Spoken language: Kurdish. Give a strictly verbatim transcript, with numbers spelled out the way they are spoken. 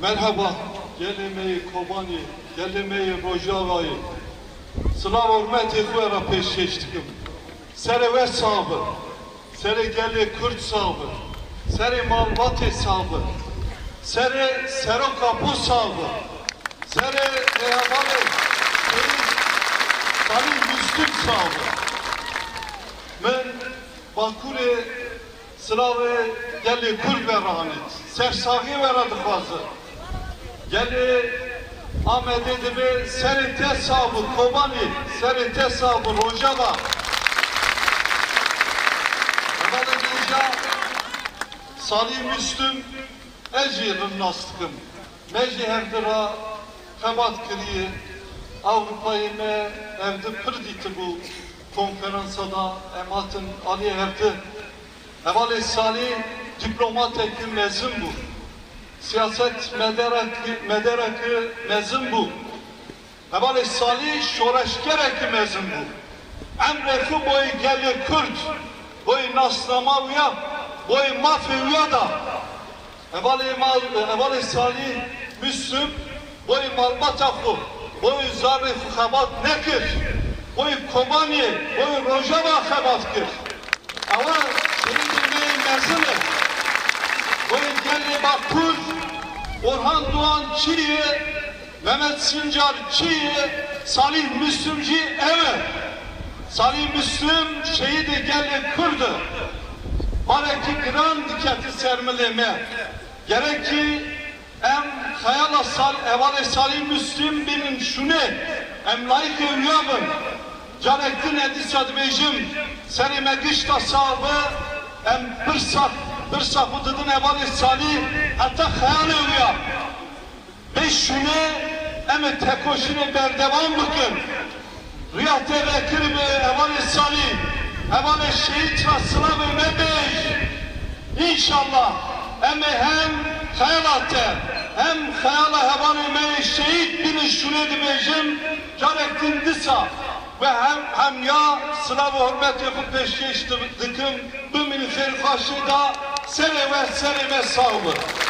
Merheba, gelê me yê Kobanê, gelê me yê Rojavayê. Silav hurmetê xwe re pêşkêş dikim. Serê we sax be. Serê gelê Kurd sax be. Serê malbatê sax be. Serê seroka po sax be. Serê hevalê Seyîd Salîh Müslüm sax be. Min Bakurê silavê gelê Kurd ve re anît. Sersaxiyê we re dixwazim. Gelê Amedê dibê serê te sax bi Kobanê, serê te sax bi Rojava. Hevalê Nêja Salîh Müslüm, ez jî rind nas dikim. Me jî hevdi re xebat kiriye. Ewropayê me hevdi pir dîtibû konferansa da em hatin aliyê hevdi. Hevalê Salîh dîplomatekî mezin bû. Siyaset mederekî, mederekî mezin bû. Hevalê Salîh şoreşgerekî mezin bû. Emrê xwe boyê gelê Kurd, boyê nasnama wî ya, boyê mafê wî ya da. Hevalê mal, hevalê Salîh Müslüm boyê malbata xwe, boyê zarê xwe xebat nekir. Boyê Kobaniyê, boyê Rojava xebat kir. Ewa şehîdê me yê mezin e. Boyê gelê Bakur, Orhan Doğan çi ye, Mehmet Sincar çi ye, Salîh Müslüm jî ew e. Salîh Müslüm şehîdê gelê Kurd e. Barekî giran diketî ser milê me. Gerekî em xeyala Sal-, hevalê Salîh Müslüm bînin şûnê, em layîqê wî ya bin. Carek din ez dîsa dibêjim, serê me gişta sax be, em pirsa, pirsa xwe didin hevalê Salîh heta xeyalê wî ya. Bê şûnê em ê tekoşînê berdewam bikin. Riya te vekirî bi hevalê Salîh, hevalê şehîd ra silavê me bêj. Înşallah em ê hem xeyala te, hem xeyala hevalê me yê şehîd bînin şûnê dibêjin, carek din dîsa we hem, hemiya silav û hurmetê xwe pêşkêş di-, dikim, bimînin xêrxweşê da, serê we, serê me sax bin.